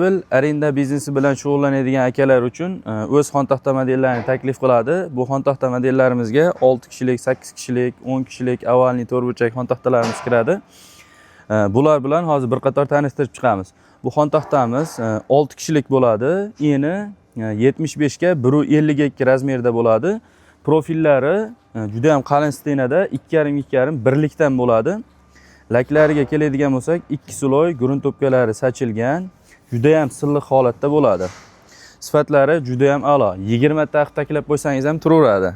Mebel arenda biznesi bilan shug'ullanadigan akalar uchun o'z xontaxta modellarini taklif qiladi. Bu xontaxta modellarimizga 6 kishilik, 8 kishilik, 10 kishilik ovalniy to'rtburchak xontaxtalarimiz kiradi. Bular bilan hozir bir qator tanishtirib chiqamiz. Bu xontaxtamiz 6 kishilik bo'ladi. Eni 75 ga 1.52 razmerda bo'ladi. Profillari juda ham qalin stenada 2,5 2,5 birlikdan bo'ladi. Laklariga keladigan bo'lsak, 2 sloy gruntopkalari sachilgan, juda ham silliq holatda bo'ladi. Sifatlari juda ham a'lo. 20 ta taklab qo'ysangiz ham turaveradi.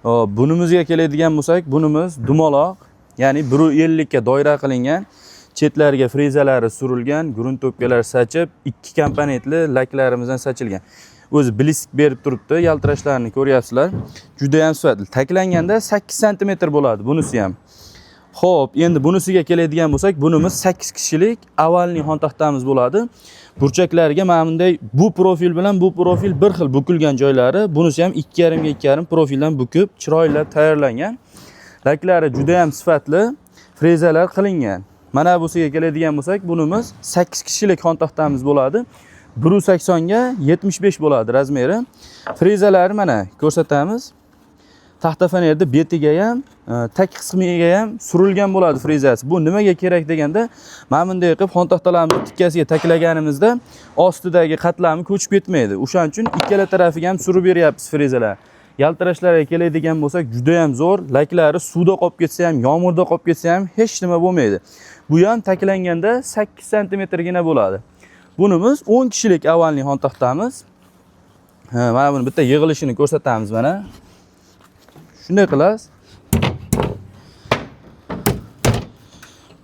Hop, bunimizga keladigan bo'lsak, bunimiz dumaloq, ya'ni 1.50 ga doira qilingan, chetlariga frezalari surilgan, gruntopkalar sachib, 2 komponentli laklarimizdan sachilgan. O'zi blisk berib turibdi, yaltirashlarini ko'ryapsizlar. Juda ham sifatli. Taklanganda 8 sm bo'ladi bunisi ham. Xo'p, endi bunisiga keladigan bo'lsak, bunimiz 8 kishilik ovalniy xontaxtamiz bo'ladi. Burchaklariga mana bunday bu profil bilan bu profil bir xil bukilgan joylari, bunisi ham 2,5 ga 2,5 profildan bukib, chiroylab tayyorlangan. Laklari juda ham sifatli, frezalar qilingan. Mana busiga keladigan bo'lsak, bunimiz 8 kishilik xontaxtamiz bo'ladi. 1.80 ga 75 bo'ladi razmeri. Frezalari mana ko'rsatamiz. Taxta fanerni betiga ham, tag qismiga ham surilgan bo'ladi frezasi. Bu nimaga kerak deganda, mana bunday qilib xontaxtalarimizni tikkasiga taklaganimizda ostidagi qatlami ko'chib ketmaydi. O'shaning uchun ikkala tarafiga ham surib beryapmiz frezalar. Yaltirashlarga keladigan bo'lsak, juda ham zo'r. Laklari suvda qolib ketsa ham, yomg'irda qolib ketsa ham hech nima bo'lmaydi. Bu ham taklanganda 8 santimetrgina bo'ladi. Bunimiz 10 kishilik ovalniy xontaxtamiz. Ha, mana buni bitta yig'ilishini ko'rsatamiz mana. Shunday qilasiz.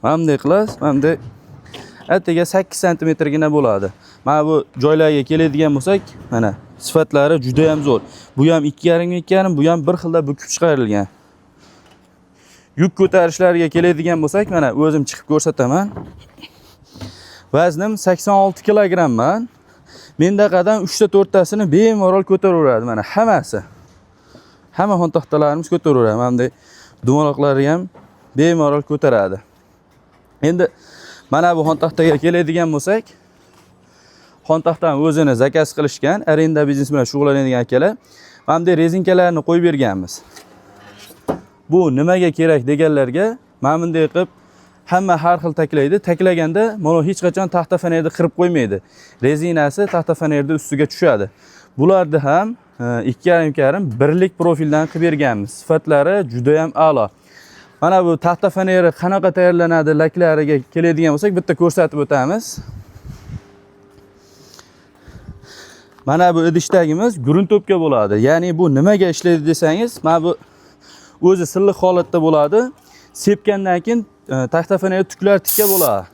Mana bunday qilasiz, mana bunday atigi 8 santimetrgina bo'ladi. Mana bu joylarga keladigan bo'lsak, mana sifatlari juda ham zo'r. Bu ham 2,5 ga 2,5, bu ham bir xilda bukib chiqarilgan. Yuk ko'tarishlariga keladigan bo'lsak, mana o'zim chiqib ko'rsataman. Vaznim 86 kilogramman. Mendaqadan 3 ta 4 tasini bemalol ko'taraveradi mana hammasi. Hamma xontaxtalarimiz ko'taraveradi. Mana bunday dumaloqlari ham bemalol ko'taradi. Endi mana bu xontaxtaga keladigan bo'lsak, xontaxtani o'zini zakaz qilishgan, arenda biznes bilan shug'ullanadigan akalar. Mana bunday rezinkalarni qo'yib berganmiz. Bu nimaga kerak deganlarga, mana bunday qilib hamma har xil taklaydi. Taklaganda mana hech qachon taxta fanerni qirib qo'ymaydi. Rezinasi taxta fanerni ustiga tushadi. Bularni ham 2,5 2,5 birlik profildan qilib berganmiz. Sifatlari juda ham a'lo. Mana bu taxta faneri qanaqa tayyorlanadi, laklariga keladigan bo'lsak, bitta ko'rsatib o'tamiz. Mana bu idishdagimiz gruntopka bo'ladi. Ya'ni bu nimaga ishlaydi desangiz, mana bu o'zi silliq holatda bo'ladi. Sepgandan keyin taxta faneri tuklar tikka bo'ladi.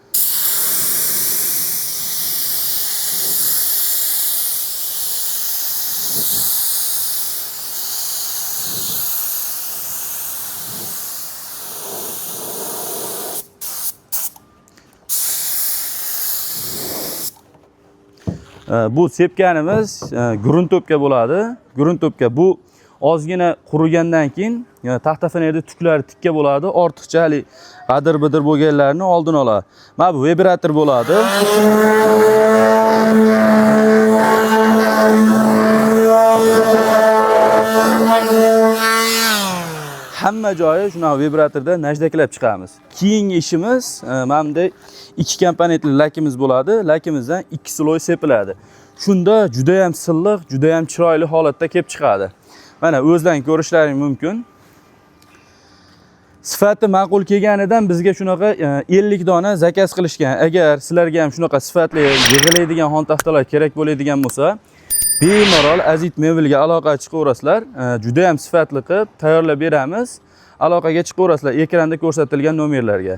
Bu sepganimiz gruntopka bo'ladi. Gruntopka bu ozgina qurigandan keyin taxta fanerda tuklari tikka bo'ladi. Ortiqcha hali g'adir-bidir bo'lganlarini oldini oladi. Mana bu vibrator bo'ladi. Hamma joyi shunaqa vibratorda najdaklab chiqamiz. Keyingi ishimiz mana bunday 2 komponentli lakimiz bo'ladi. Lakimizdan 2 sloy sepiladi. Shunda juda ham silliq, juda ham chiroyli holatda kelib chiqadi. Mana o'zlaring ko'rishlaring mumkin. Sifati ma'qul kelganidan bizga shunaqa 50 dona zakaz qilishgan. Agar sizlarga ham shunaqa sifatli yig'iladigan xontaxtalar kerak bo'ladigan bo'lsa, bemalol Azit Mebelga aloqaga chiqaverasizlar. Juda ham sifatli qilib tayyorlab beramiz. Aloqaga chiqaverasizlar ekranda ko'rsatilgan nomerlarga.